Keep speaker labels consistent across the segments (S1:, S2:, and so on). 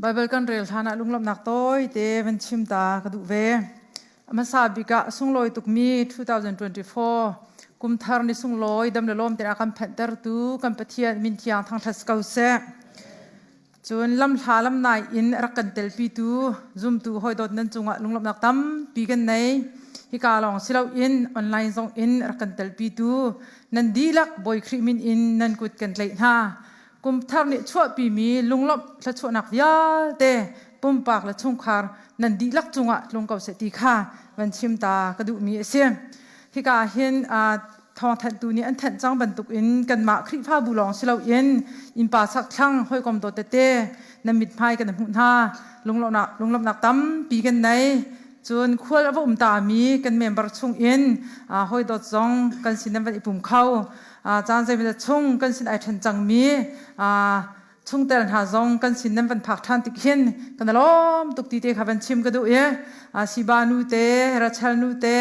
S1: Baibal kan rel hlan ah lunglawmhnak tawite van chim ta ka duh ve. A hmasa bik ah sunglawi tukmi 2024 kumthar ni sunglawi dam le lawm tein a kan phanhtertu kan Pathian min thiang thangṭhat ko seh. Cun lamhla lamnai in rak kan telpitu zumtu hawidawt nan cungah lunglawmhnak tampi kan nei. Hika lawng si loin online zong in rak kan telpitu nan dihlak Bawi Khrih min in nan kut kan tlaih hna. Kumthar nih chuahpimi lunglawmh thluachuahnak vialte pumpak le chungkhar nan dihlak cungah tlung ko seh ti kha van chim ta ka duhmi a si. Hika hin thawngthanhtu nih an thanh cang bantukin kanmah Khrihfabu lawng si loin innpa chakthlang hawikom dawt tete nan mithmai kan hmuh hna lunglawmhnak lunglawmhnak tampi kan nei cun khual a va um tami kan member chung in hawidawt zong kan sin nan van i pum kho caan zeimawzat chung kan sin ai ṭhen cangmi chungtel hna zong kan sin nan van phak ṭhan tik hin kan i lawm tuk ti te kha van chim ka duh i Siba nu te Rachel nu te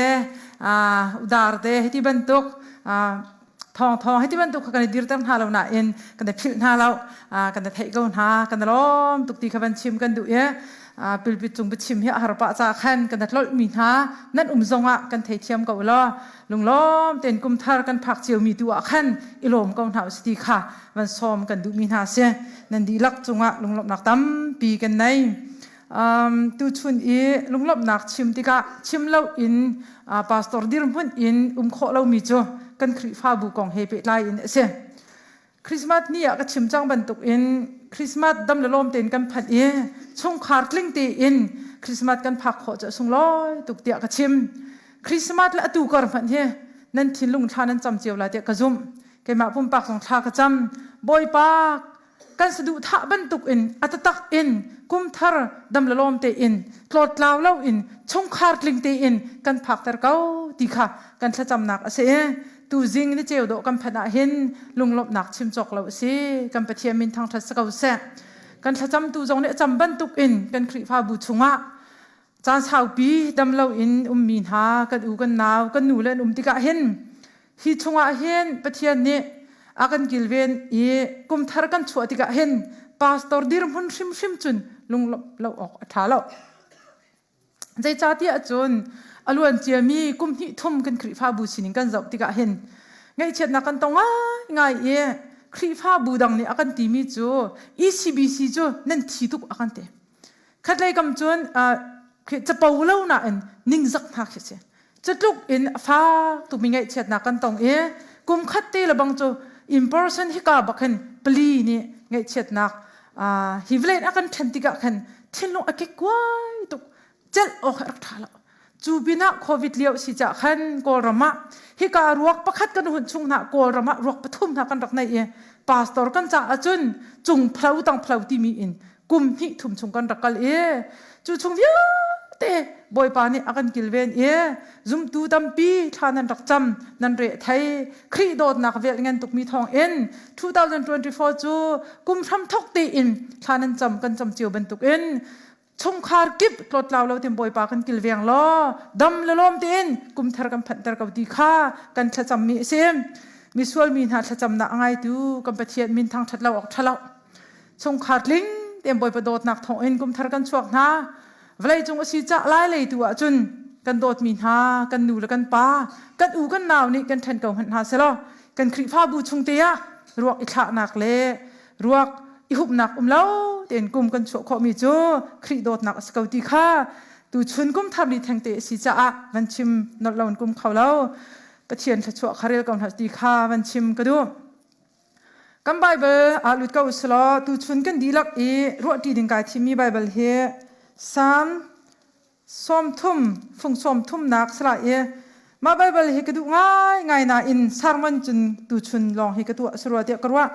S1: Udar te hiti bantuk thawng thawng hiti bantuk kha kan i dirter hna lo nain kan i philh hna lo kan i theih ko hna kan i lawm tuk ti kha van chim kan duh i pilpit cung biachim hi a har pah ca khan kan i tlolh mi hna nan um zong ah kan theithiam ko law lunglawm tein kumthar kan phak ciomi tu ah khan i lawm ko hna usih ti kha van sawm kan duhmi hna si nan dihlak cungah lunglawmhnak tampi kan nei um, tuchun i lunglawmhnak chim tikah chim lo in uh, pastor dirhmun in um khawh lomi cu kan Khrihfabu kong he pehtlai in a si Christmas ni ah ka chim cang bantuk in Christmas dam le lawm tein kan phanh i chungkhar tling tein Christmas kan phak khawh cu a sunglawi tuk tiah ka chim. Christmas le atu kar hmanh hi nan thinlung thla nan cam cio lai tiah ka zumh. Keimah pumpak zong thla ka cam. Bawipa kan saduhthah bantuk in a tatak in kumthar dam le lawm tein tlawttlau lo in chungkhar tling tein kan phakter ko ti kha kan thlacamnak a si i tuzing ni ceu dawh kan phanh ah hin lunglawmhnak chim cawk lo a si kan Pathian min thangṭhat si ko seh kan thlacamtu zong nih a cam bantuk in kan Khrihfabu chungah caan saupi dam lo in ummi hna kan u kan nau kan nu le an um tikah hin hi chungah hin Pathian nih a kan kilven i kumthar kan chuah tikah hin pastor dirhmun hrimhrim cun lunglawmh lo awk a ṭha lo Zeicahtiah cun a luan ciami kum hnih thum kan Khrihfabu sining kan zoh tikah hin ngaihchiatnak kan tong ngaingai i Khrihfabu dang nih a kan timi cu ECBC cu nan thi tuk a kan ti. Khatlei kam cun capo lo nain ningzak hna khi si. Cutluk in a fak tukmi ngaihchiatnak kan tong i kum khat te le bang cu in person hika bak hin pali nih ngaihchiatnak hi vawlei a kan ṭhen tikah khan thinlung a kekkuai tuk celh awk a rak ṭha lo cu pinah covid lio si cah khan kawlram ah hika ruak pakhat kan hun chung hna kawlram ah ruak pathum hna kan rak nei i pastor kan caah cun cung phlo tang phlo timi in kum hnih thum chung kan rak kal i cu chung vialte bawipa nih a kan kilven i zumtu tampi thla nan rak cam nan re thei Khrih dawtnak vel ngan tukmi thawng in 2024 cu kum hram thok tein thla nan cam kan cam cio bantuk in chungkhar kip tlawtlau lo tin bawipa kan kilveng law dam le lawm tein kum thar kan phanhter ko ti kha kan thlacam mi a si misual mi hna thlacamnak a ngaitu kan Pathian min thangṭhat lo awk ṭha lo chungkhar tling tein Bawipa dawtnak thawngin kumthar kan chuak hna vawlei cung a si cah lai lei tu ahcun kan dawtmi hna kan nu le kan pa kan u kan nau nih kan ṭhen ko hmanh hna selaw kan Khrihfabu chung te ah ruak i thlahnak le ruak i hupnak um lo tein kum kan chuah khawhmi cu Khrih dawtnak a si ko ti kha tu chun kum thar ni thengte a si caah van chim nolh lo in kum kho lo Pathian thluachuah kha rel ko hna ti kha van chim ka duh Kan Baibal ah lut ko usulaw tuchun kan dihlak i ruahṭi ding kai thimmi Baibal hi Salm 30 fung sawm thumnak sala i mah Baibal hi ka duh ngaingai nain sermon cun tuchun lawng hi ka tuah sarua tiah ka ruah.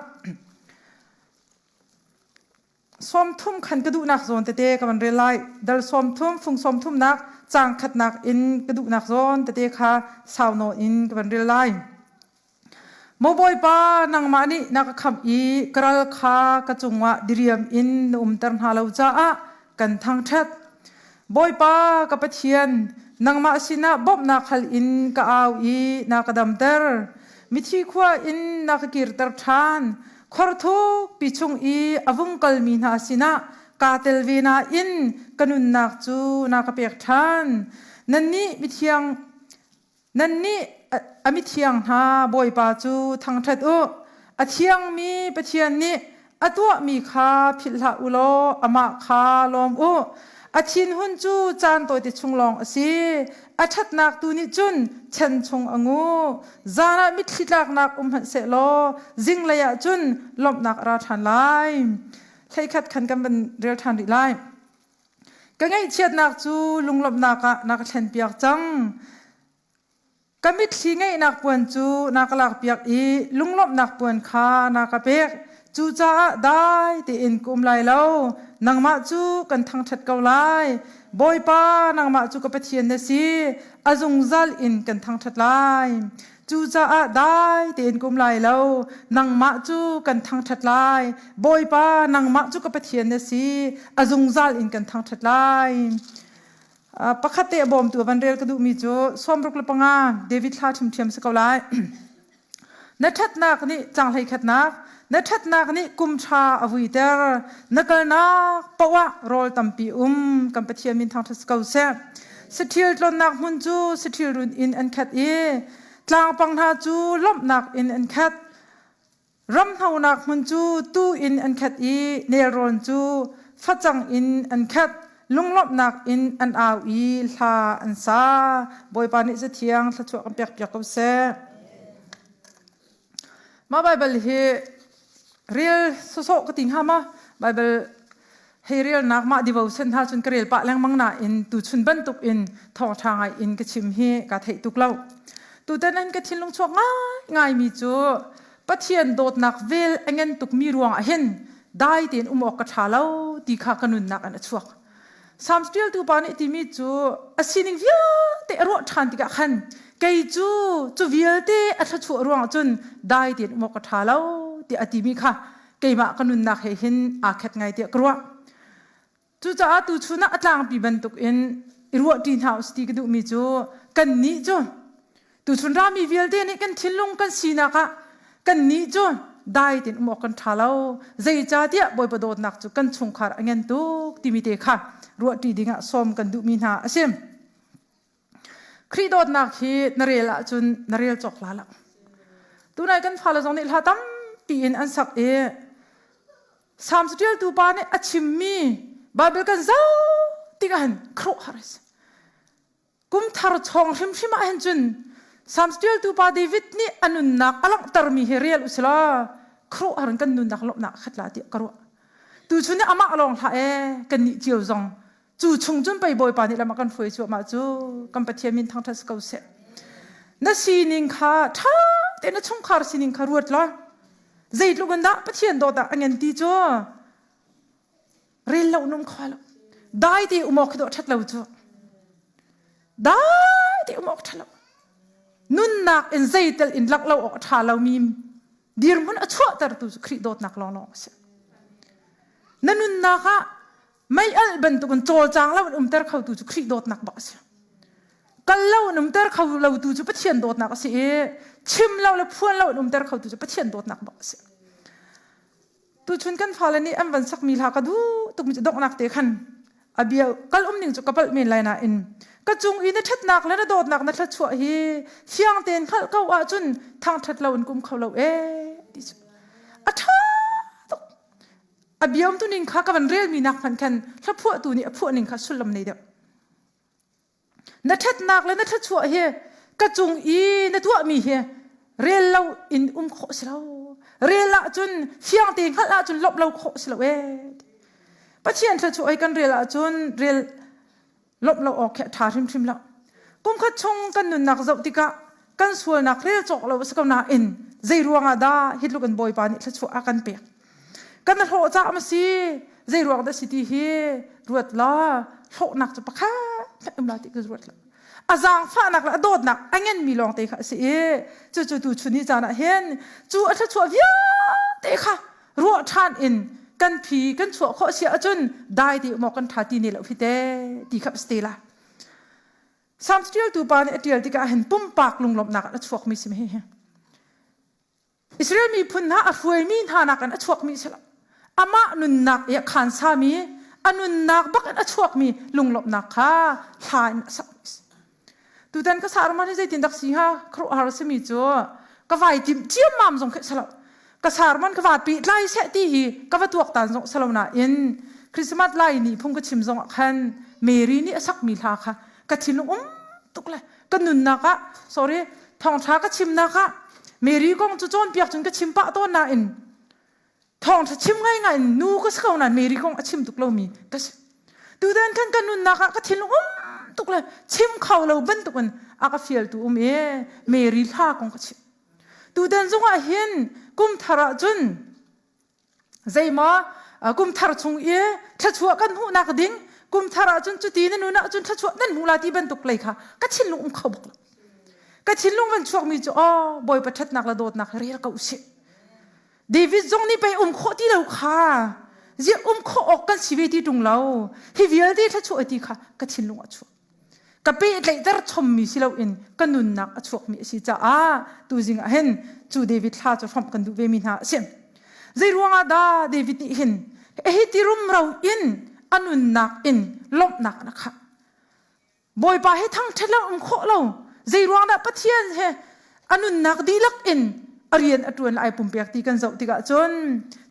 S1: 30 khan ka duhnak zawn tete ka van rel lai. Dal 30 fung sawm thumnak caang khatnak in ka duhnak zawn tete kha sau nawn in ka van rel lai. Maw Bawipa, nangmah nih na ka khamh i ka ral kha ka cungah diriam in na umter hna lo caah kan thangṭhat. Bawipa, ka Pathian, nangmah sinah bawmhnak hal in ka au i na ka damter. Mithi khua in na ka kirter ṭhan. Khor thukpi chung i a vung kalmi hna sinah kaa tel ve nain ka nunnak cu na ka pek ṭhan. Nannih mithiang Nannih a mithiang hna Bawipa cu thangṭhat u. A thiangmi Pathian nih a tuahmi kha philh hlah u law amah kha lawm u. A thinhun cu caan tawite chung lawng a si. A ṭhatnak tu nih cun chan chung a ngu. Zan ah mitthli tlaknak um hmanh sehlaw zinglei ah cun lawmhnak a ra ṭhan lai. Hleikhat khan kan van rel ṭhan rih lai. Ka ngaihchiatnak cu lunglawmhnak ah na ka thlenpiak cang. Ka mitthli ngeihnak puan cu na ka lakpiak i lunglawmhnak puan kha na ka pek. Cucaah dai tein ka um lai lo. Nangmah cu kan thangṭhat ko lai. Bawipa, nangmah cu ka Pathian na si. A zungzal in kan thangṭhat lai. Cucaah dai tein ka um lai lo. Nangmah cu kan thangṭhat lai. Bawipa, nangmah cu ka Pathian na si. A zungzal in kan thangṭhat lai. Pakhat te a bawmtu a van rel ka duhmi cu 65 David thla ṭhiamṭhiam si ko lai. Na ṭhatnak nih canghlei khatnak, na ṭhatnak nih kum ṭha a vuiter. Na kalnak paoh ah rawl tampi um. Kan Pathian min thangṭhat si ko seh. Saṭhil tlonnak hmun cu saṭhil run in an khat i tlangpang hna cu lawmhnak in an khat. Ramhnonak hmun cu tuu in an khat i nelrawn cu facang in an khat. Lunglawmhnak in an au i hla an sa. Bawipa nih zathiang thluachuah kan pekpiak ko seh. Mah Baibal hi rel sawsawh ka ti hnga ma? Baibal hei relnak mah devotion hna cun ka rel pah lengmang nain tuchun bantuk in thawngṭha ngai in ka chim hi ka theih tuk lo. Tutan an ka thinlung chuak ngaingai mi cu Pathian dawtnak vel a ngen tukmi ruangah hin dai tein um awk ka ṭha lo ti kha ka nunnak in a chuak. Psalm ṭialtu pa nih timi cu a sining vialte a ruah ṭhan tikah khan kei cu cu vialte a thluachuah ruangah cun dai tein um awk ka ṭha lo tiah a timi kha keimah ka nunnak he hin aa khat ngai tiah ka ruah. Cucaah tuchun ah a tlangpi bantukin i ruahṭi hna usih ti ka duhmi cu kannih cu Tuchun rami vialte nih kan thinlung kan sinak ah kannih cu dai tein um awk kan ṭha lo. Zeicahtiah Bawipa dawtnak cu kan chungkhar a ngen tuk timi te kha ruahṭi dingah sawm kan duhmi hna a si. Khrih dawtnak hi na rel ahcun na rel cawk la lo. Tunai kan fale zong nih hla tampi in an sak i Psalm ṭialtu pa nih a chimmi Bible kan zoh tikah hin khuaruahhar a si. Kumthar chawng hrimhrim ah hin cun Psalms ṭialtu pa David nih a nunnak a langhtermi hi rel u sila khuaruahhar in kan nunnak lawmhnak a khat la tiah ka ruah. Tuchun nih amah lawng hlah ee kannih cio zong cu chung cun pei Bawipa nih lam a kan hruai cuahmah cu kan Pathian min thangṭhat si ko seh. Na sining kha ṭha tein na chungkhar sining kha ruat law zeitluk in dah Pathian dawt ah a ngen ti cu rel lo num kho lo dai te um awk khi dawh ṭhat lo cu dai te um awk ṭha lo nunnak in zeitel in lak lo awk a ṭha lomi dirhmun a chuahtertu cu Khrih dawtnak lawnglawng a si na nunnak ah mei alh bantukin cawlcang lo in umter khotu cu Khrih dawtnak bak a si kal lo in umter kho lotu cu Pathian dawtnak a si i chim lo le phuan lo in umter khotu cu Pathian dawtnak bak a si Tuchun kan fale nih an van sakmi hla ka duh tukmi cu donghnak te khan a bia kal um ning cu ka palh men lai nain ka cung i na ṭhatnak le na dawtnak na thluachuah hi fiang tein hngalh ko ahcun thangṭhat lo in kum kho lo ee ti cu a ṭha tuk a biam tu ning kha ka van relmi nak hmanh khan hlaphuahtu nih a phuah ning kha sullam nei deuh Na ṭhatnak le na thluachuah hi ka cung i na tuahmi hi rel lo in um khawh si lo. Rel ahcun fiang te hngalh ahcun lawmh lo khawh si lo ee. Pathian thluachuah hi kan rel ahcun rel lawmh lo awk khi a ṭha hrimhrim lo. Kumkhat chung kan nunnak zoh tikah kan sualnak rel cawk lo a si ko nain zei ruangah dah hi tluk in Bawipa nih thluachuah a kan pek. Kan hlawh cah ma si zei ruang dah si ti hi ruat la hlawhnak cu pakhat hmanh um la ti ka ruat lo a zaangfahnak le a dawtnak a ngenmi lawng te kha a si i cucu tu chun ni caan ah hin cu a thluachuah vialte kha ruah ṭhan in kan phi kan chuah khawh si ahcun dai te maw kan ṭha ti ne lo hi te ti kha si te la Psalm ṭialtu pa nih a ṭial tikah hin pumpak lunglawmhnak a chuakmi si hi Israel miphun hna a hruaimi hna nakin a chuakmi a si lo. Amah nunnak i a khansami, A nunnak bak in a chuakmi lunglawmhnak kha hla in a sak. Tutan ka sarman hi zeitin dak si hnga? Khuaruahhar a simi cu ka vai timh ciammam zong khi salo. Ka sarman ka va pehtlai seh ti hi ka va tuaktan zong salo nain Christmas lai ni phung ka chim zong ah khan Mary nih a sakmi hla kha ka thinlung um tuk le ka nunnak ah sorry thawngṭha ka chimnak ah Mary kong cu cawnpiak cun ka chim pah tawn nain thawngṭha chim ngaingai in nu ka si ko nain Mary kong a chim tuk lomi ka si. Tutan khan ka nunnak ah ka thinlung um tuk le chim kho lo bantukin a ka fialtu um i Mary hla kong ka chim. Tutan zongah hin kum thar ah cun zeimaw kum thar chung i thluachuah kan hmuhnak ding kum thar ah cun cuti na nun ah cun thluachuah nan hmu la ti bantuk lei kha ka thinlung um kho bak lo. Ka thinlung van chuakmi cu aw Bawipa ṭhatnak le dawtnak rel ko usih. David zong nih pei um khawh ti lo kha ziah um khawh awk kan si ve ti ṭung lo hi vialte thluachuah ti kha ka thinlung a chuak ka pehtlaihter chommi si loin ka nunnak a chuakmi a si caah tuzing ah hin cu David thla cu hrawmh kan duh ve mi hna a si zei ruangah dah David nih hin hi ti rumro in a nunnak in lawmhnak na khah Bawipa he thangṭhat lo um khawh lo. Zeiruang dah Pathian he a nunnak dihlak in a rian a ṭuan ai pumpek ti kan zoh tikah cun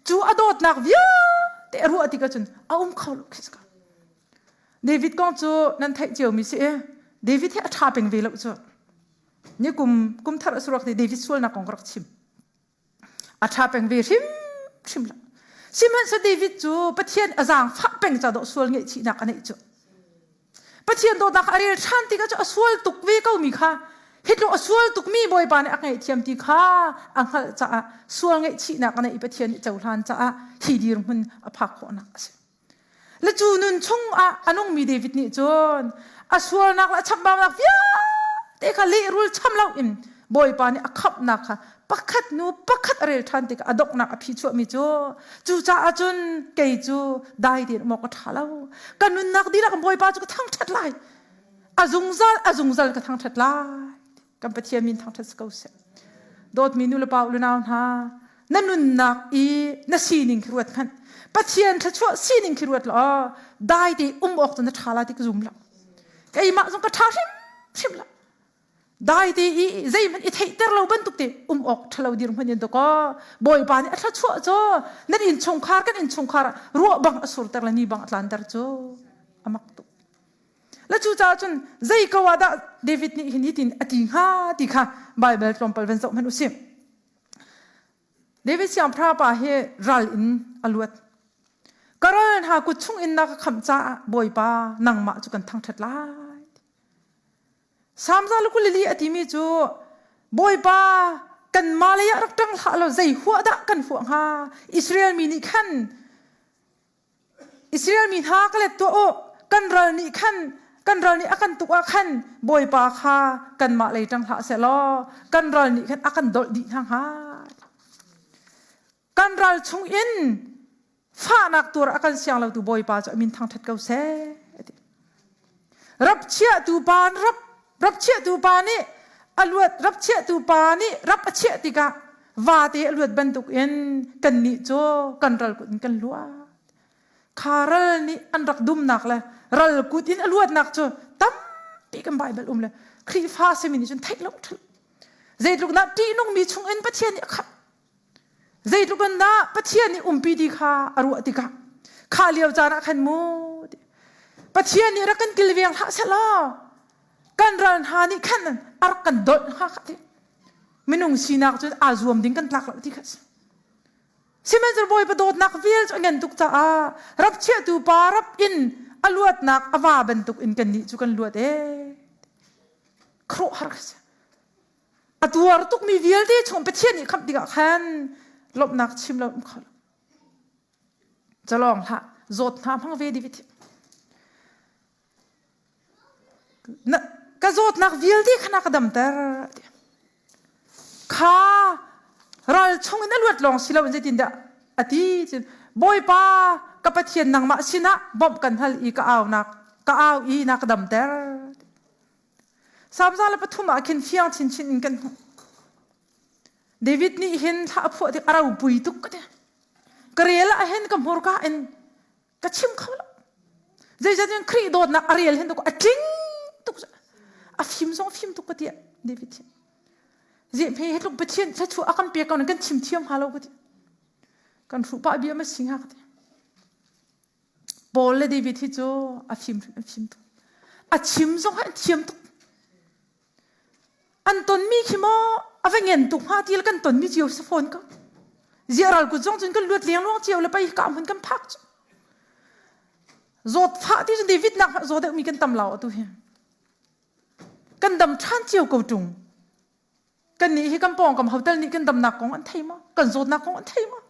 S1: cu a dawtnak vialte a ruah tikah cun a um kho lo khi si David kong cu nan theih ciomi si i David hi a ṭha peng ve lo cu. Ni kum kum thar a surak ti David sualnak kong ka rak chim. A ṭha peng ve hrimhrim lo. Sihmanhsehlaw David cu Pathian a zaangfah peng ca dawh sual ngaihchihnak a neih cu. Pathian dawtnak a rel ṭhan tikah cu a sual tuk ve komi kha hi tluk a sual tukmi Bawipa nih a ngaihthiam ti kha a hngalh caah sual ngaihchihnak a neih i Pathian nih cohlan caah hi dirhmun a phak khawhnak a si. Le cu nun chungah a nungmi David nih cun a sualnak le a chambaunak vialte kha lehrul cham loin Bawipa nih a khamhnak kha pakhat hnu pakhat a rel ṭhan tikah a donghnak a phi chuahmi cu cucaah cun kei cu dai tein um awk a ṭha lo ka nunnak dihlak Bawipa cu ka thangṭhat lai a zungzal a zungzal ka thangṭhat lai kan Pathian min thangṭhat si ko seh. Dawtmi nu le pa u le nau hna, na nunnak i na sining khi ruat hmanh. Pathian thluachuah sining khi ruat law dai te um awk cu na ṭha lai ti ka zum lo. Keimah zong ka ṭha hrimhrim lo. Dai te i zeihmanh i theihter lo bantuk te um awk ṭhalo dirhmun in dakaw Bawipa nih a thluachuah cu nan innchungkhar kan innchungkhar ruah bang a surter le ni bang a tlanter cu a mak tuk. Le cucaah cun zei ko ah dah David nih hin hitin a ti hnga ti kha Baibal tlawmpal van zoh hmanh usih. David siangpahrang pa hi ral in a luat. Ka ral hna kut chung in na ka khamh caah Bawipa nangmah cu kan thangṭhat lai. Salm za le 22 a timi cu Bawipa kanmah lei ah rak ṭang hlah law zei huah dah kan huah hnga? Israel mi nih khan Israel mi hna ka let tuah u kan ral nih khan kan ral nih a kan tuk ah khan Bawipa kha kanmah lei ṭang hlah seh law kan ral nih khan a kan dolh dih hna hnga. Kan ral chung in fahnak tuar a kan siang lotu Bawipa cu a min thangṭhat ko seh. Rap chiahtu pa rap rap chiahtu pa nih a luat rap chiahtu pa nih rap a chiah tikah vate a luat bantukin kannih cu kan ral kut in kan luat. Kha ral nih an rak dumnak le ral kut in a luatnak cu tampi kan Baibal um le Khrihfa simi nih cun theih lo ṭhal. Zeitluk dah ṭihnungmi chungin Pathian nih a khamh. Zeitluk in dah Pathian nih umpi ti kha a ruah tikah kha lio caan ah khan mu Pathian nih rak kan kilveng hlah sehlaw kan ral hna nih khan a rak kan dolh hnga kha ti. Minung sinak cun aa zuam ding kan tlak lo ti kha si. Sihmanhsehlaw Bawipa dawtnak vel cu a ngan tuk caah rap chiahtu pa rap in a luatnak a va bantuk in kannih cu kan luat ee. Khuaruahhar ka si. A tuar tukmi vialte chung Pathian nih khamh tikah khan lawmhnak chim lo um kho lo. Calawng hlah, zawt hna hmang ve David. Na, ka zawtnak vialte kha na ka damter. Kha ral chung in a luat lawng si loin zeitindah a ti cun Bawipa ka Pathian nangmah sinah bawmh kan hal i ka aunak ka au i na ka damter. Salm 103 ah khin fiang chinchin in kan hmuh. David nih hin thla a phuah tik a ropui tuk ka ti. Ka rel ah hin ka hmurka in ka chim kho lo. Zeicahtiah Khrih dawtnak a rel hin a tling tuk. A fim zong fim tuk ka ti David hi. Zehme hi tluk Pathian thluachuah a kan pek ko kan chim thiam hnga lo ka ti. Kan hruh pah bia ma si hnga ka ti. Paul le David hi cu a fim a fim tuk. A chim zong hi an thiam tuk. An tonmi khi maw a va ngen tuk hnga ti le kan tonmi cio si fawn ko. Ziah ral kut zong cun kan luat leng luang cio le pei ka hmun kan phak cu. Zawt fah ti cun David nak zaw deuhmi kan tam lo atu hi. Kan dam ṭhan cio ko ṭung. Kan nih hi kan pawngkam hotel nih kan damnak kong an thei maw? Kan zawtnak kong an thei maw?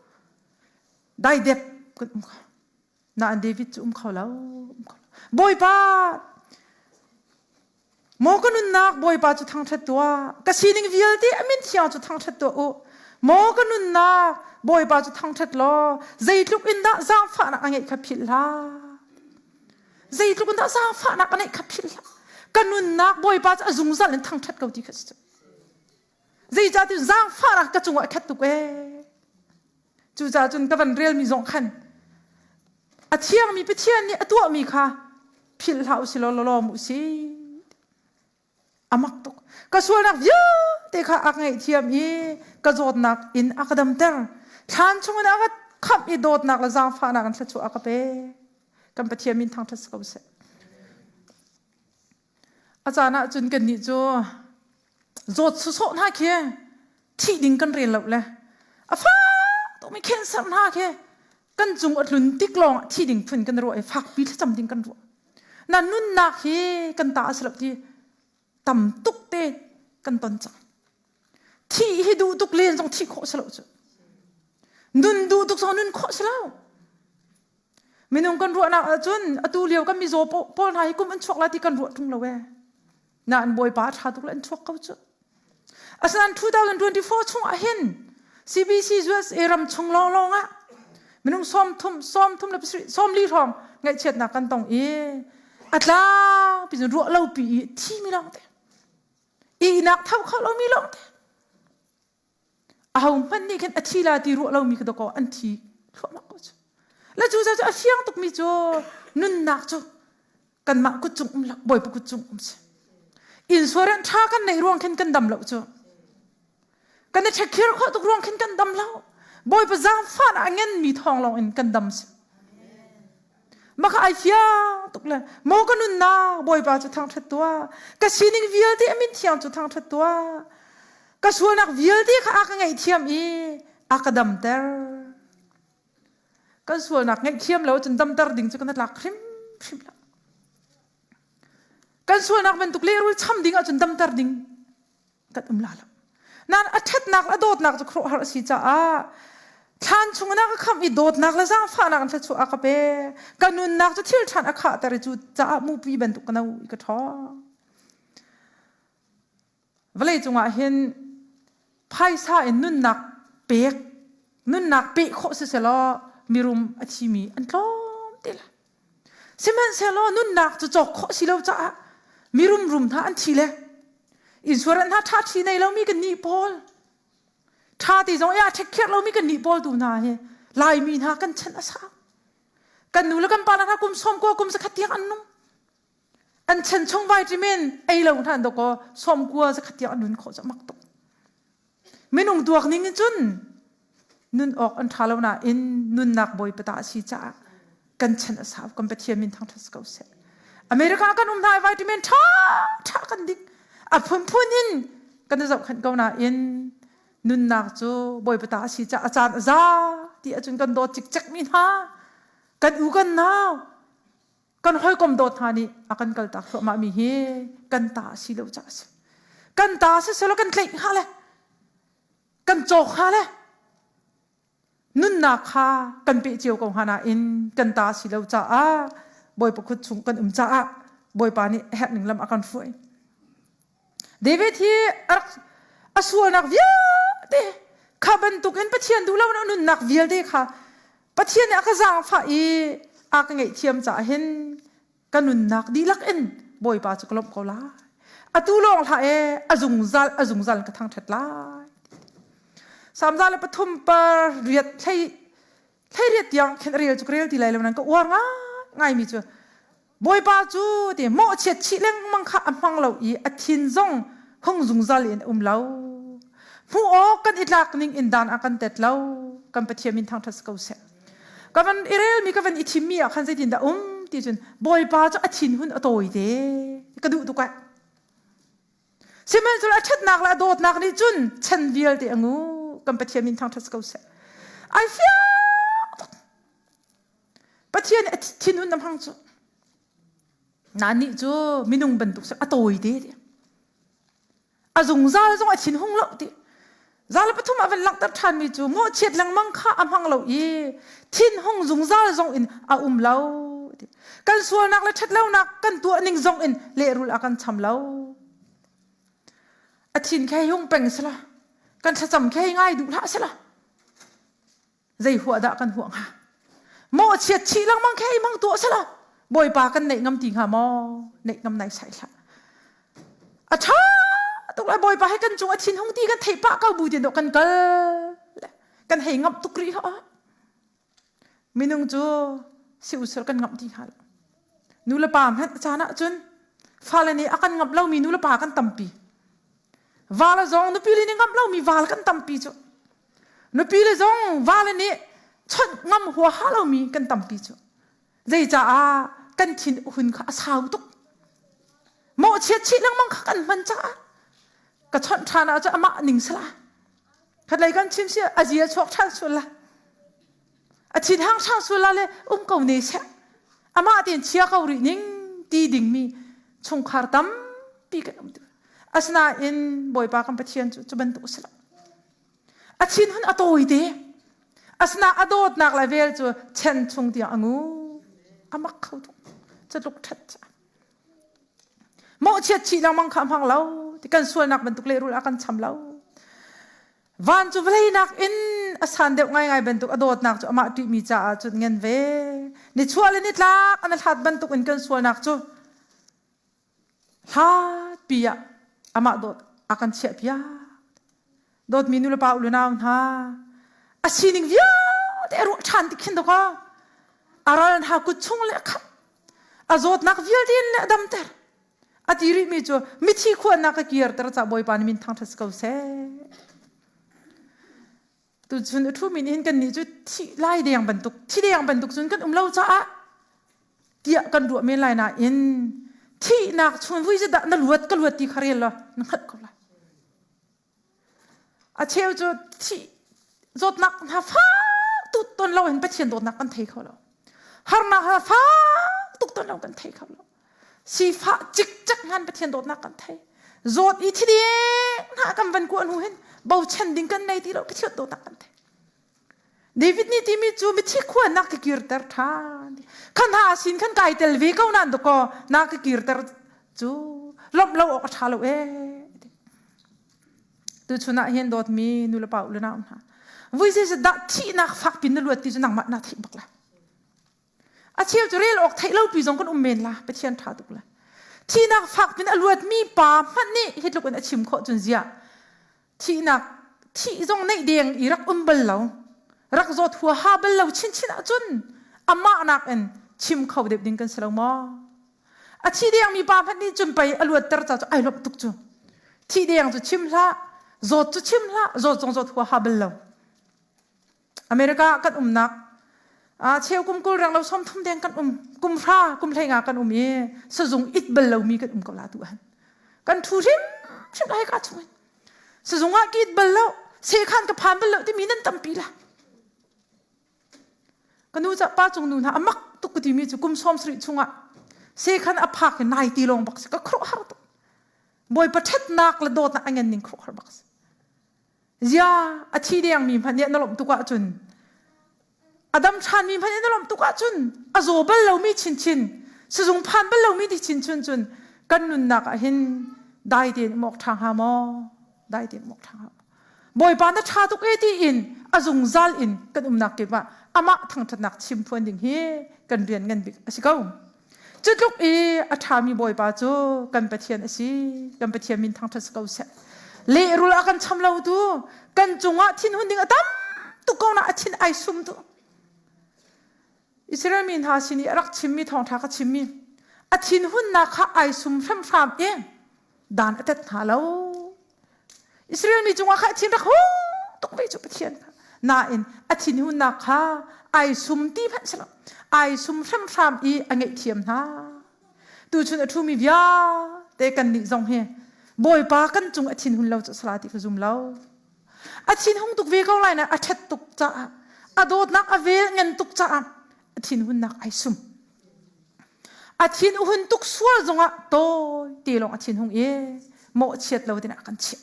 S1: Daidep kan um kho. Nain David cu um kho lo. Um kho lo. Bawipa, maw ka nunnak Bawipa cu thangṭhat tuah. Ka sining vialte a min thiang cu thangṭhat tuah u. Maw ka nunnak Bawipa cu thangṭhat law zeitluk in dah zaangfahnak a ngeih kha philh hlah. Zeitluk in dah zaangfahnak a ngeih kha philh hlah. Ka nunnak Bawipa cu a zungzal in thangṭhat ko ti kha si. Zeicahtiah zaangfahnak ka cungah a khat tuk ee. Cucaah cun ka van relmi zong khan a thiangmi Pathian nih a tuahmi kha philh hlah usih law lawm usih. A mak tuk. Ka sualnak vialte kha a ka ngaihthiam i ka zawtnak in a ka damter. Thlan chungin a ka khamh i dawtnak le zaangfahnak in thluachuah a ka pek. Kan Pathian min thangṭhat si ko seh. A caan ah cun kannih cu zawt sawsawh hna khi thih ding kan rel lo le a fak tukmi cancer hna khi kan cung a tlun tik lawng ah thi ding phun kan ruah i fakpi thlacam ding kan ruah. Na nunnak hi kan ta a si lo ti tam tuk te kan ton cang. Thih hi duh tuk len zong thih khawh si lo cu. Nun duh tuk zong nun khawh si lo. Minung kan ruahnak ahcun atu lio kan mizaw pawl hna hi kum an chuak lai ti kan ruah ṭung lo ee. Nain Bawipa a ṭha tuk le an chuak ko cu. Asinain 2024 chung ah hin CBC USA ram chung lawnglawng ah minung 30, 30 le pasarih, 40 hrawng ngaihchiatnak kan tong i a tlangpi cun ruah lo pi i thimi lawng te. Ihnak tho kho lomi lawng te. Ahohmanh nih khin a thi la ti ruah lomi kha dawkaw an thi thluahmah ko cu. Le cu cu a fiang tukmi cu nunnak cu kanmah kut cung um lo Bawipa kut cung um si. Insurance ṭha kan neih ruang khin kan dam lo cu. Kan i ṭhekhir khawh tuk ruang khin kan dam lo. Bawipa zaangfah a ngenmi thawng lawng in kan dam si. Maka ai fiang tuk le maw ka nunnak Bawipa cu thangṭhat tuah. Ka sining vialte a min thiang cu thangṭhat tuah. Ka sualnak vialte kha a ka ngaihthiam i a ka damter. Kan sualnak ngaihthiam lo cun damter ding cu kan tlak hrimhrim lo. Kan sualnak bantuk lehrul cham ding ahcun damter ding kan um la lo. Nain a ṭhatnak a dawtnak cu khuaruahhar a si caah thlan chungin a ka khamh i dawtnak le zaangfahnak in thluachuah a ka pek. Ka nunnak cu thil ṭhan a khahter i cu caah mupi bantuk ka no i ka ṭhawng. Vawlei cungah hin phaisa in nunnak pek nunnak peh khawh siselaw mirum a thimi an tlawm te lai. Sihmanhsehlaw nunnak cu cawk khawh si lo caah mirum rum hna an thi le insurance hna ṭha ṭhi nei lomi kan nih pawl ṭha ti zong i aa ṭhekkhiar lomi kan nih pawl tu hna hi Laimi hna kan chan a sau. Kan nu le kan pa hna kum sawm kua kum zakhat tiang an nung. An chan chung vitamin ei lo hna dawkaw sawm kua zakhat tiang an nun khawh cu mak tuk. Minung tuak ning in cun nun awk an ṭha lo nain nunnak bawipa ta a si caah kan chan a sau kan Pathian min thangṭhat si ko seh. America kan um hna i vitamin ṭha ṭha kan ding a phunphun in kan i zohkhenh ko nain nunnak cu bawipa ta a si caah a caan a za ti ahcun kan dawt cikcek mi hna kan u kan nau kan hawikom dawt hna nih a kan kaltak thluahmah mi hi kan ta a si lo caah a si. Kan ta si selaw kan tlaih hnga le kan cawk hnga le nunnak kha kan peh cio ko hnga nain kan ta si lo caah Bawipa kut chung kan um caah Bawipa nih a herh ning lam a kan hruai. David hi a rak a sualnak vialte kha bantukin Pathian duh lo nunnak vialte kha Pathian nih a ka zaangfah i a ka ngaihthiam caah hin ka nunnak dihlak in Bawipa cu ka lawmh ko lai. Atu lawng hlah e a zungzal a zungzal ka thangṭhat lai. Salm 103 par riat hlei hlei riat tiang khin a rel cu ka rel ti lai lo nan ka uar ngai ngaimi cu. Bawipa cu ti mawhchiat chih lengmang kha a hmang lo i a thin zong hung zungzal in a um lo. Hmuh awk kan i tlak ning in dan a kan tet lo. Kan Pathian min thangṭhat si ko seh. Ka van i relmi ka van i thimmi ah khan zeitindah um ti cun Bawipa cu a thinhun a tawi te ka duh tuk ai. Sihmanhsehlaw a ṭhatnak le a dawtnak nih cun chan vialte a ngu. Kan Pathian min thangṭhat si ko seh. Ai fiang tuk. Pathian a thinhun a hmang cu. Na nih cu minung bantuk a tawi te ti. A zungzal zong a thinhung lo ti. Zal pathum ah van langhter ṭhanmi cu mawhchiat lengmang kha a hmang lo i thinhung zungzal zong in a um lo. Kan sualnak le ṭhatlonak kan tuah ning zong in lehrul a kan cham lo. A thin khe hung peng sila, kan thlacam khe ngai duh hlah sila. Zei huah dah kan huah hnga? Mawhchiat chih lengmang khe mang tuah sila. Bawipa kan neih ngam ti hnga maw? Neih ngam nai sai hlah. A ṭha tuk lai Bawipa he kan cung a thinhung ti kan theih pah ko bu tin kan kal kan hei ngamh tuk rih ho. Minung cu si usur kan ngamh ti hnga lo. Nu le pa hmanh caan ah cun fale nih a kan ngamh lomi nu le pa kan tampi. Val zong nupi le nih ngamh lomi val kan tampi cu. Nupi le zong vale nih chawnh ngam huaha lomi kan tampi cu. Zeicaah kan thin hun kha a sau tuk. Mawhchiat chih lengmang kha kan hman caah ka chawnh ṭhan ahcun amah ning sala. Khatlei kan chim si a zia chuak ṭhan sual la. A thin hang ṭhan sual la le um ko ne seh. Amah tein chia ko rih ning ti dingmi chungkhar tampi kan um. Asinain Bawipa kan Pathian cu cu bantuk a si lo. A thinhun a tawi te. Asina a dawtnak le vel cu chen chung tiang a ngu. A mak kho tuk. Catluk ṭhat ca. Mawhchiat chih lengmang kha a hmang lo. Ti kan sualnak bantuk lehrul a kan cham lo. Van cu vawlei nakin a san deuh ngaingai bantuk a dawtnak cu amah ṭihmi caah cun ngen ve. Nichuah le nitlak an hlat bantuk in kan sualnak cu hlatpi ah amah dawt a kan chiahpiak. Dawtmi nulepa u le nau hna, a sining vialte a ruah ṭhan tik khin dawkaw a ral hna kut chung le a khamh, a zawtnak vialte in le a damter. A ti rihmi cu mithi khuannak a kirter ca Bawipa nih min thangṭhat si ko seh. Tuchun a ṭhumi nih hin kannih cu thi lai deng bantuk, thi deng bantuk cun kan um lo caah tiah kan ruah men lai nain thihnak chung vui dah na luat ka luat ti kha rel law na hngalh ko lai. A cheu cu thih zawtnak hna fak tuk ton lo hin Pathian dawtnak kan thei kho lo. Harnak hna fak tuk ton lo kan thei kho lo. Sifah cikcek ngan Pathian dawtnak kan thei. Zawt i thideng hna kan van kuah hnu hin bochan ding kan nei ti lo Pathian dawtnak kan thei. David nih timi cu mithi khua na ka kirter ṭhan. Khan ha sin khan kai tel ve ko nan dakaw na ka kirter cu lawmh lo awk a ṭha lo ee. Tuchun ah hin dawtmi nu le pa u le nau hna. Vui zei dah thihnak fak pin na luat ti cu nangmah na theih bak la. A cheu cu rel awk theih lo pi zong kan um men la Pathian ṭha tuk la. Thihnak fak pin a luatmi pa hmanh nih hi tluk in a chim khawh cun ziah thihnak thih zong neih deng i rak um bal lo rak zawt huaha bal lo chinchin ahcun amah nakin chim kho deuh ding kan si lo maw a thi deng mi pa hmanh nih cun pei a luatter ca cu ai lawmh tuk cu thi deng cu chim hlah zawt cu chim hlah zawt zong zawt huaha bal lo America kan umnak a cheu kum 20 reng lo 30 deng kan um kum hra kum hlei nga kan um i sazung it bal lomi kan um ko la tu han kan thu hrim hrim lai ka chung sazung ah ki it bal lo sekhan ka phan bal lo timi nan tampi la ka nu ca pa cung nu hna amak tuk ka timi cu kum 70 chungah sekhan a phak in nai ti lawng bak si ka khruh har tuk bawipa ṭhatnak le dawtnak a ngen ning khruh har bak si Zia a thi dengmi hmanh nih na lawmh tuk ahcun a dam ṭhanmi hmanh nih na lawmh tuk ahcun a zaw bal lomi chinchin sizung phan bal lomi ti chinchin cun kan nunnak ah hin dai tein um awk ṭha hnga maw dai tein um awk ṭha hnga maw Bawipa na ṭha tuk e tiin a zungzal in kan umnak kip ah amah thangṭhatnak chim phuan ding hi kan rian ngan bik a si ko. Cu tluk i a ṭhami Bawipa cu kan Pathian a si. Kan Pathian min thangṭhat si ko seh. Lehrul a kan cham lo tu, kan cungah thinhun ding a tam tuk ko na a thin ai sum tu. Israel mi hna sin i a rak chimmi thawngṭha ka chimmi. A thinhunnak kha ai sum hramhram i dan a tet hna lo. Israel mi cungah kha a thin rak hung tuk ve cu Pathian kha. Nain a thinhunnak kha ai sum ti hmanh si lo. Ai sum hramhram i a ngaihthiam hna. Tuchun a ṭhumi vialte kannih zong hi Bawipa kan cung a thinhun lo cu sala ti ka zum lo. A thinhung tuk ve ko lai na a ṭhat tuk caah a dawtnak a vel ngan tuk caah a thinhunnak ai sum. A thin a hun tuk sual zongah tawi te lawng a thinhung i mawhchiat lo ding ah kan chiah.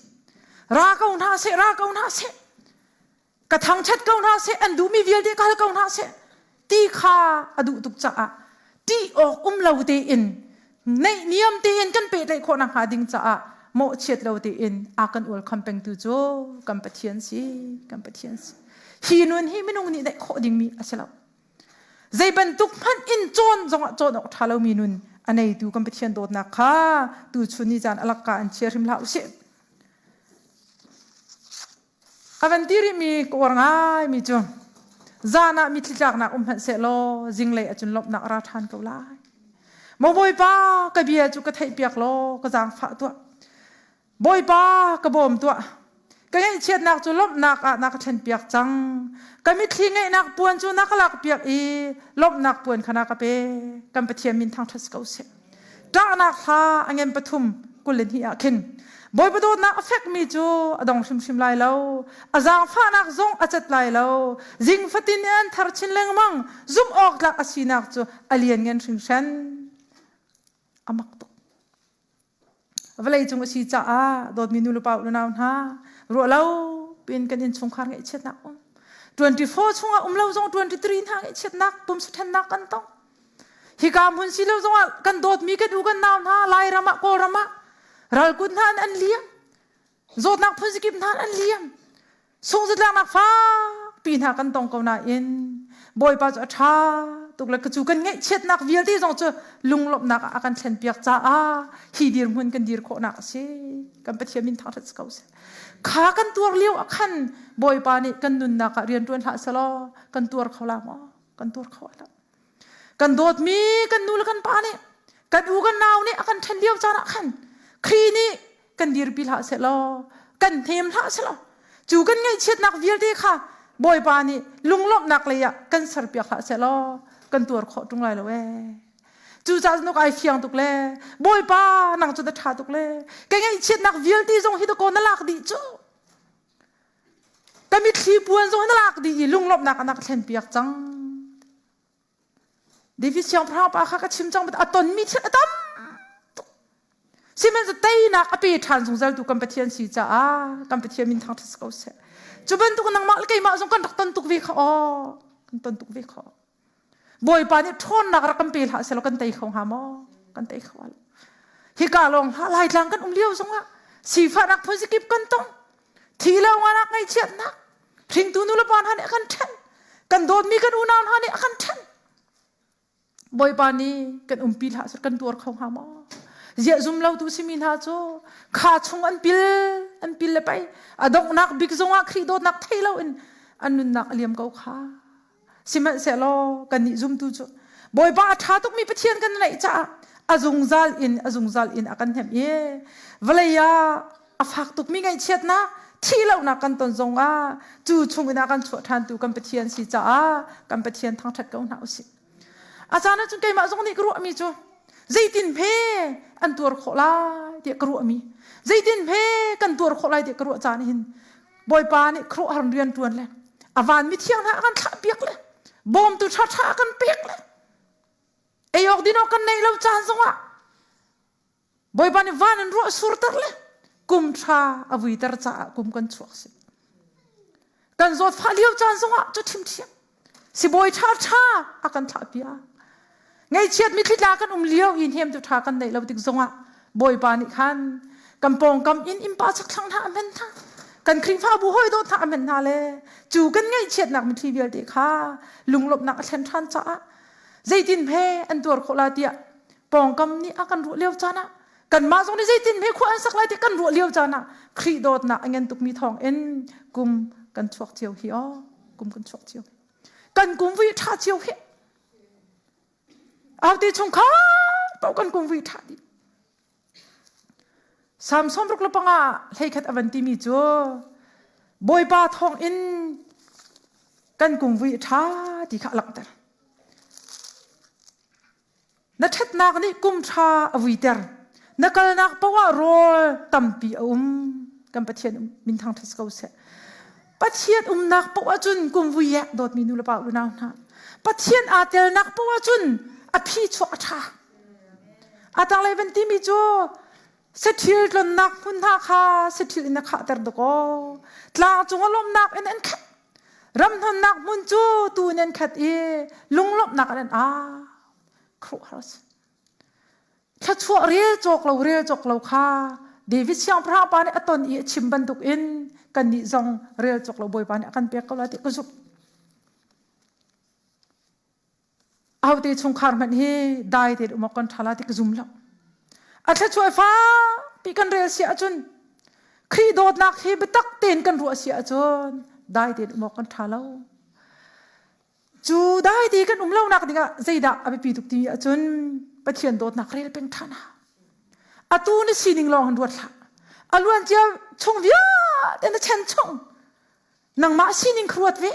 S1: Ra ko hna seh, ra ko hna seh. Ka thangṭhat ko hna seh, an duhmi vialte ka hal ko hna seh. Ti kha a duh tuk caah ṭih awk um lo tein neihniam tein kan pehtlaih khawh nakhnga ding caah mawhchiat lo tein a kan ual kham pengtu cu kan Pathian si, kan Pathian si. Hi nun hi minung nih neih khawh dingmi a si lo. Zei bantuk hmanh in cawn zongah cawn awk ṭha lomi nun a neitu kan Pathian dawtnak kha tuchun ni caan a lakka an chia hrim hlah usih. A van ti rihmi ka uar ngaimi cu zan ah mitthli tlaknak um hmanh sehlaw zinglei ahcun lawmhnak a ra ṭhan ko lai. Maw Bawipa ka bia cu ka theihpiak law ka zaangfah tuah. Bawipa ka bawm tuah. Ka ngaihchiatnak cu lawmhnak ah na ka thlenpiak cang. Ka mitthli ngaihnak puan cu na ka lakpiak i lawmhnak puan kha na ka pe. Kan Pathian min thangṭhat si ko seh. Ṭahnak hla a ngen pathum 22 ah khin Bawipa dawtnak a fekmi cu a dong hrimhrim lai lo. A zaangfahnak zong a cat lai lo. Zing fatin in an thar chin lengmang. Zumh awk tlak a sinak cu a lianngan hringhran. A mak tuk. Vawleicung a si caah dawtmi nu le pa unau hna ruah lo piin kan innchungkhar ngaihchiatnak um 24 chungah um lo zong 23 hna ngaihchiatnak pumsa ṭhennak kan tong. Hika hmun si lo zongah kan dawtmi kan u kan nau hna Lairam ah Kawlram ah ralkut hna an liam. Zawtnak phunzikip hna an liam. Sungzatlaknak fakpi hna kan tong ko nain Bawipa cu a ṭha tuk le cu kan ngaihchiatnak vialte zong cu lunglawmhnak ah a kan thlenpiak caah hi dirhmun kan dir khawhnak a si. Kan Pathian min thangṭhat si ko seh. Kha kan tuar lio ah khan Bawipa nih kan nunnak ah rian ṭuan hlah selaw kan tuar kho la maw? Kan tuar kho lo. Kan dawtmi kan nu le kan pa nih kan u kan nau nih a kan ṭhen lio caan ah khan Khrih nih kan dirpi hlah sehlaw kan hnem hlah sehlaw cu kan ngaihchiatnak vialte kha Bawipa nih lunglawmhnak lei ah kan serpiak hlah sehlaw kan tuar khawh ṭung lai lo ee. Cucaah nuk ai fiang tuk le Bawipa nang cu na ṭha tuk le ka ngaihchiatnak vialte zong hi dakaw na lak dih cu. Ka mitthli puan zong na lak dih i lunglawmhnak ah na ka thlenpiak cang. David siangpahrang pa kha ka chim cang a tonmi thil a tam tuk. Sihmanhsehlaw teinak a pe ṭhan zungzaltu kan Pathian si caah kan Pathian min thangṭhat si ko seh. Cu bantuk nangmah le keimah zong kan rak ton tuk ve kha aw kan ton tuk ve kha. Bawipa nih ṭhawnnak rak kan pe hlah sehlaw kan tei kho hnga maw? Kan tei kho lo. Hika lawng hlah Laitlang kan um lio zongah sifahnak phunzikip kan tong. Thi lo nganak ngaihchiatnak hringtu nu le pa hna nih a kan ṭhen. Kan dawtmi kan unau hna nih a kan ṭhen. Bawipa nih kan umpi hlah seh kan tuar kho hnga maw? Ziah zum lo tu simi hna cu kha chung an pil an pil le pei a donghnak bik zongah Khrih dawtnak thei loin an nunnak a liam ko kha. Sihmanhsehlaw kannih zumtu cu Bawipa a ṭha tukmi Pathian kan neih caah a zungzal in a zungzal in a kan hnemh i vawlei ah a fak tukmi ngaihchiatnak thihlohnak kan ton zongah cu chungin a kan chuah ṭhantu kan Pathian si caah kan Pathian thangṭhat ko hna usih. A caan ahcun keimah zong nih ka ruahmi cu zeitin hme an tuar khawh lai tiah ka ruahmi zeitin hme kan tuar khawh lai tiah ka ruah caan hin Bawipa nih khuaruahhar rian ṭuan le a van mithiang hna a kan thlahpiak le bawmtu ṭhaṭha a kan pek le ei awk din awk kan neih lo caan zongah Bawipa nih van in ruah surter le kum ṭha a vuiter caah kum kan chuak si. Kan zawtfah lio caan zongah cu ṭhimṭhiam Sibawi ṭhaṭha a kan thlahpiak. Ngaihchiat mitthli tla kan um lio i hnemtu ṭha kan neih lo tik zongah Bawipa nih khan kan pawngkam in innpa chakthlang hna a hman hna. Kan Khrihfabu hawi dawt hna a hman hna le cu kan ngaihchiatnak mitthli vialte kha lunglawmhnak a thlen ṭhan caah zeitin hme an tuar khawh la tiah pawngkam nih a kan ruah lio caan ah kanmah zong nih zeitin hme khua an sak lai ti kan ruah lio caan ah Khrih dawtnak a ngan tukmi thawng in kum kan chuak cio hi aw kum kan chuak cio kan kum vui ṭha cio hi auti chungkhar. paoh kan kum vui ṭha dih. Salm 65 hleikhat a van timi cu Bawipa thawng in kan kum vui a ṭha ti kha a langhter. Na ṭhatnak nih kum ṭha a vuiter. Na kalnak paoh ah rawl tampi a um. Kan Pathian min thangṭhat si ko seh. Pathian umnak paoh ahcun kum vui eh dawtmi nu le pa unau hna. Pathian aa telnak paoh ahcun a phi chuak a ṭha. A tanglei van timi cu saṭhil tlonnak hmun hna kha saṭhil in a khahter dakaw. Tlang cung a lawmnak in an khat. Ram hnonnak hmun cu tuu in an khat i lunglawmhnak in an au. Khuaruahhar a si. Thluachuah rel cawk lo rel cawk lo kha David siangpahrang pa nih a ton i a chim bantukin kannih zong rel cawk lo Bawipa nih a kan pek ko lai ti ka zumh. Ahote chungkhar hmanh hi dai tein um awk kan ṭha lai ti ka zum lo. A thluachuah fakpi kan rel si ahcun Khrih dawtnak hi biatak tein kan ruah si ahcun dai tein um awk kan ṭha lo. Cu dai te kan um lonak dingah zeidah a biapi tuk ti ahcun Pathian dawtnak rel peng ṭhan hau. Atu na sining lawng in ruat hlah. A luancia chung vialte na chen chung nangmah sining kha ruat ve.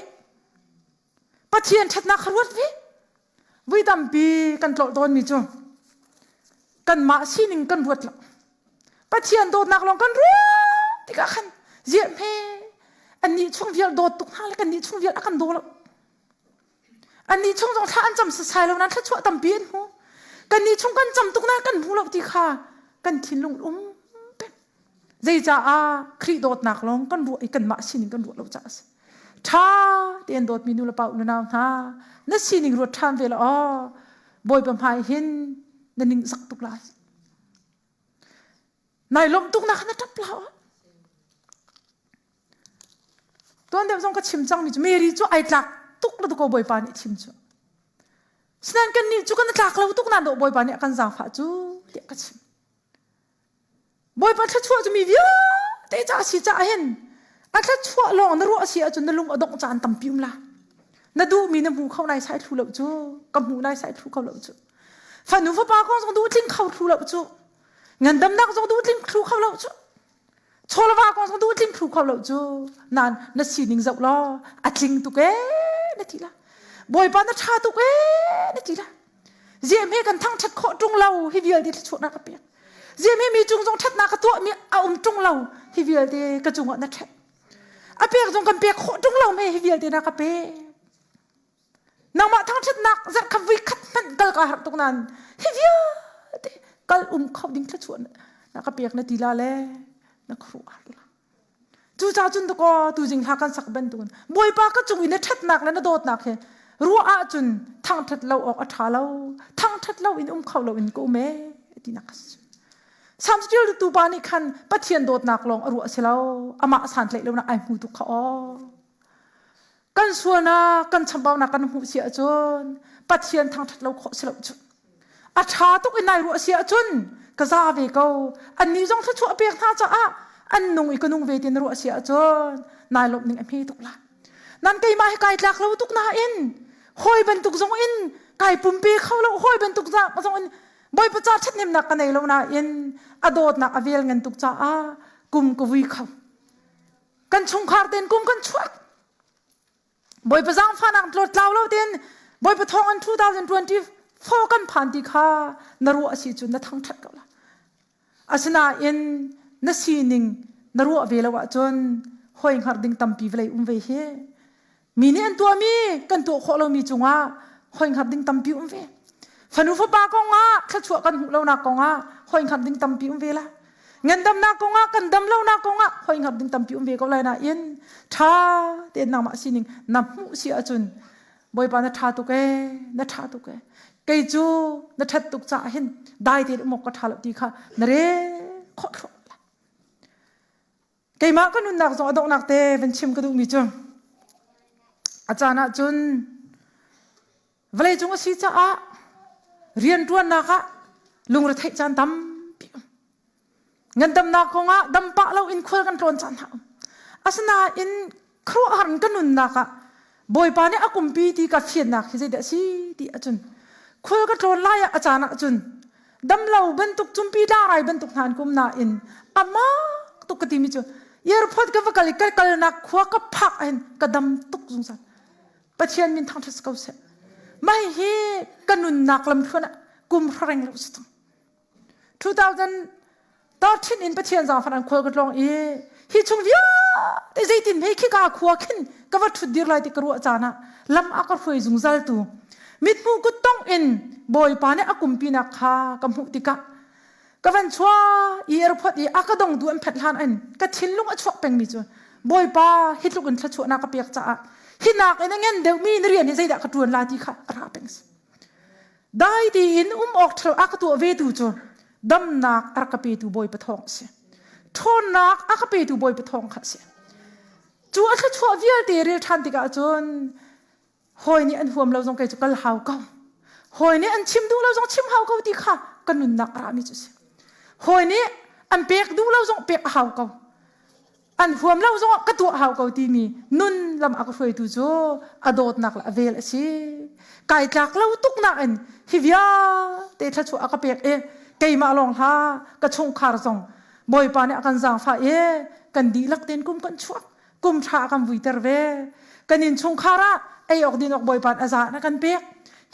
S1: Pathian ṭhatnak kha ruat ve. Vui tampi kan tlolh tawnmi cu kanmah sining kan ruat lo. Pathian dawtnak lawng kan ruat tikah khan ziah hme annih chung vial dawt tuk hna le kannih chung vial a kan daw lo. Annih chung zong thla an cam sasai lo nain thluachuah tampi an hmu. Kannih chung kan cam tuk nain kan hmu lo ti kha kan thinlung um peng. Zeicaah Khrih dawtnak lawng kan ruah i kanmah sining kan ruah lo caah a si. Ṭha tein dawtmi nu le pa unau hna na sining ruat ṭhan ve law aw Bawipa hmai hin na ning zak tuk lai. Nai lawmh tuk nak na ṭap la Tuan deuh zong ka chim cangmi cu Mary cu ai tlak tuk la ko Bawipa nih thim cu. Sinain kan nih cu kan tlak lo tuk nan Bawipa nih a kan zaangfah cu tiah ka chim. Bawipa thluachuah cu mi vialte ca a si caah hin a thluachuah lawng na ruah a si ahcun na lung a dongh caan tampi um la. Na duhmi na hmu kho nai sai thlu lo cu, ka hmu nai sai thlu kho lo cu. Fanu fapa kong zong duh tling kho thlu lo cu. Ngandamnak zong duh tling thlu kho lo cu. Chawlava kong zong duh tling thlu kho lo cu. Nan na sining zoh law a tling tuk ee na ti la. Bawipa na ṭha tuk ee na ti la. Ziam he kan thangṭhat khawh ṭung lo hi vialte thluachuahnak ka pek. Ziam he mi cung zong ṭhatnak ka tuahmi a um ṭung lo hi vialte ka cungah na ṭhat. A pek zong kan pek khawh ṭung lo me hi vialte na ka pek. Nangmah thangṭhatnak zarh khat vui khat hmanh kal ka harh tuk nain hi vialte kal um kho ding thluachuah na ka pek na ti la le na khuaruah har la. Cucaah cun dakaw tuzing hla kan sak bantukin Bawipa ka cung i na ṭhatnak le na dawtnak hi ruah ahcun thangṭhat lo awk a ṭha lo thangṭhat lo in um kho lo in ka um ee tinak a si. Salm ṭialtu pa nih khan Pathian dawtnak lawng a ruah si lo amah santlaih lonak ai hmu tuk kha aw. Kan sualnak, kan chambaunak kan hmuh si ahcun Pathian thangṭhat lo khawh si lo cu. A ṭha tuk in nai ruah si ahcun ka za ve ko. Annih zong thluachuah pek hna caah an nung i ka nung ve ti na ruah si ahcun nai lawmh ning a hme tuk la. Nan keimah hi kai tlak lo tuk nain hawi bantuk zong in kai pumpe kho lo hawi bantuk zong in Bawipa ca ṭhathnemnak ka nei lo nain a dawtnak a vel ngan tuk caah kum ka vui kho. Kan chungkhar tein kum kan chuak. Bawipa zaangfahnak tlawt tlau lo tein Bawipa thawng in 2024 kan phan ti kha na ruah a si cun na thangṭhat ko la. Asinain na sining na ruah ve lo ahcun hoi hngar ding tampi vawlei um ve hi. Mi nih an tuahmi kan tuah khawh lomi cungah hoi hngar ding tampi um ve. Fanu fapa kongah thluachuah kan hmuh lonak kongah hoi hngar ding tampi um ve la. Ngandamnak kongah kan dam lonak kongah hoi hngar ding tampi um ve ko lai nain ṭha tein nangmah sining na hmuh si ahcun Bawipa na ṭha tuk ee na ṭha tuk ee kei cu na ṭhat tuk caah hin dai tein um awk ka ṭha lo ti kha na rel khawh thluah lai. Keimah ka nunnak zong a donghnak te van chim ka duhmi cu a caan ah cun vawleicung a si caah rianṭuannak ah lungretheih caan tampi um. Ngandamnak kongah dam pah lo in khual kan tlawn caan hna um. Asinain khuaruahhar in ka nunnak ah Bawipa nih a kumpi ti ka fiannak hi zeidah a si ti ahcun khual ka tlawn lai ah a caan ahcun. Damlo bantuk cumpi tlangrai bantuk hna an kum nain amah tuk ka timi cu airport ka va kal i ka kalnak khua ka phak ahhin ka dam tuk zungzal. Pathian min thangṭhat si ko seh. Mah hi ka nunnak lamthluan ah kum hrareng lo si cang. 2013 in Pathian zaangfan an khual ka tlawng i hi chung vialte zeitin hei khika khua khin ka va ṭhut dir lai ti ka ruah caan ah lam a ka hruai zungzal tu mithmuh kuttong in Bawipa nih a kumpinak kha ka hmuh tikah ka van chua i airport i a ka dongtu an phet hlan in ka thinlung a chuak pengmi cu Bawipa hi tluk in thluachuahnak ka pek caah hi nak in a ngen deuhmi na rian hi zeidah ka ṭuan la ti kha a ra peng si. Dai tiin um awk ṭhalo a ka tuah vetu cu damnak a rak ka petu Bawipa thawng a si. Ṭhawnnak a ka petu Bawipa thawng kha a si. Cu a thluachuah vialte rel ṭhan tikah cun hawi nih an huam lo zong kei cu kal hau ko. Hawi nih an chim duh lo zong chim hau ko ti kha ka nunnak a rami cu a si. Hawi nih an pek duh lo zong pek a hau ko. An huam lo zongah ka tuah hau ko timi nun lam a ka hruaitu cu a dawtnak le a vel a si. Kai tlak lo tuk nain hi vialte thluachuah a ka pek i keimah lawng hlah ka chungkhar zong Bawipa nih a kan zaangfah i kan dihlak tein kum kan chuak kum ṭha a kan vuiter ve. Kan innchungkhar ah ei awk din awk Bawipa nih a za a kan pek.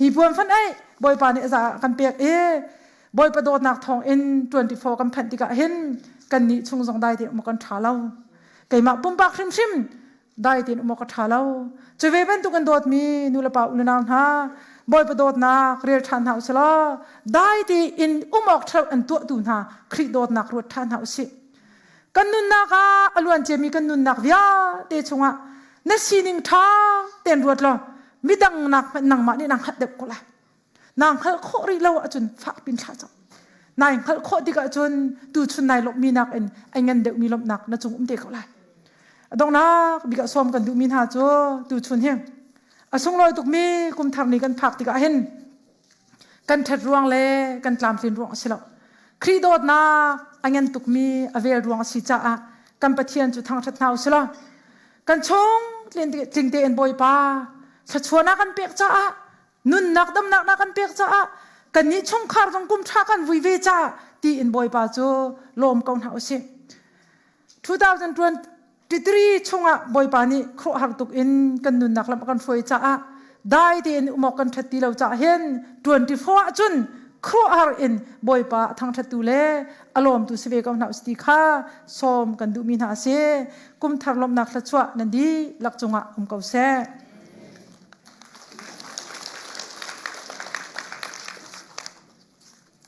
S1: Hi puan fan ei Bawipa nih a za a kan pek i Bawipa dawtnak thawng in 24 kan phanh tikah hin kannih chung zong dai tein um kan ṭha lo. Keimah pumpak hrimhrim dai tein um awk a ṭha lo. Cu ve bantuk in dawtmi nulepa unau hna Bawipa dawtnak rel ṭhan hna usih law dai tein um awk ṭhalo an tuahtu hna Khrih dawtnak ruat ṭhan hna usih. Kan nunnak ah a luan ciami kan nunnak vialte chungah na sining ṭha tein ruat law midang nak hmanh nangmah nih naa hngalh deuh ko lai. Naa hngalh khawh rih lo ahcun fakpin thlah cang. Nai hngalh khawh tikah cun tuchun nai lawmhmi nakin a ngan deuhmi lawmhnak na cung um te ko lai. A donghnak bik ah sawm kan duhmi hna cu tuchun hi a sunglawi tukmi kum thar ni kan phak tikah hin kan ṭhat ruang le kan tlamtlin ruang a si lo. Khrih dawtnak a ngan tukmi a vel ruang a si caah kan Pathian cu thangṭhat hna u sih law kan chung tling tein Bawipa thluachuahnak kan pek caah nunnak damnak na kan pek caah kannih chungkhar zong kum ṭha kan vui ve caah tiin Bawipa cu lawm ko hna usih. 2023 chungah Bawipa nih khuaruahhar tuk in kan nunnak lam a kan hruai caah dai tein um awk kan ṭhat ti lo caah hin 24 ahcun khuaruahhar in Bawipa a thangṭhattu le a lawmtu si ve ko hna usih ti kha sawm kan duhmi hna a si. Kum thar lawmhnak thluachuah nan dihlak cungah um ko seh.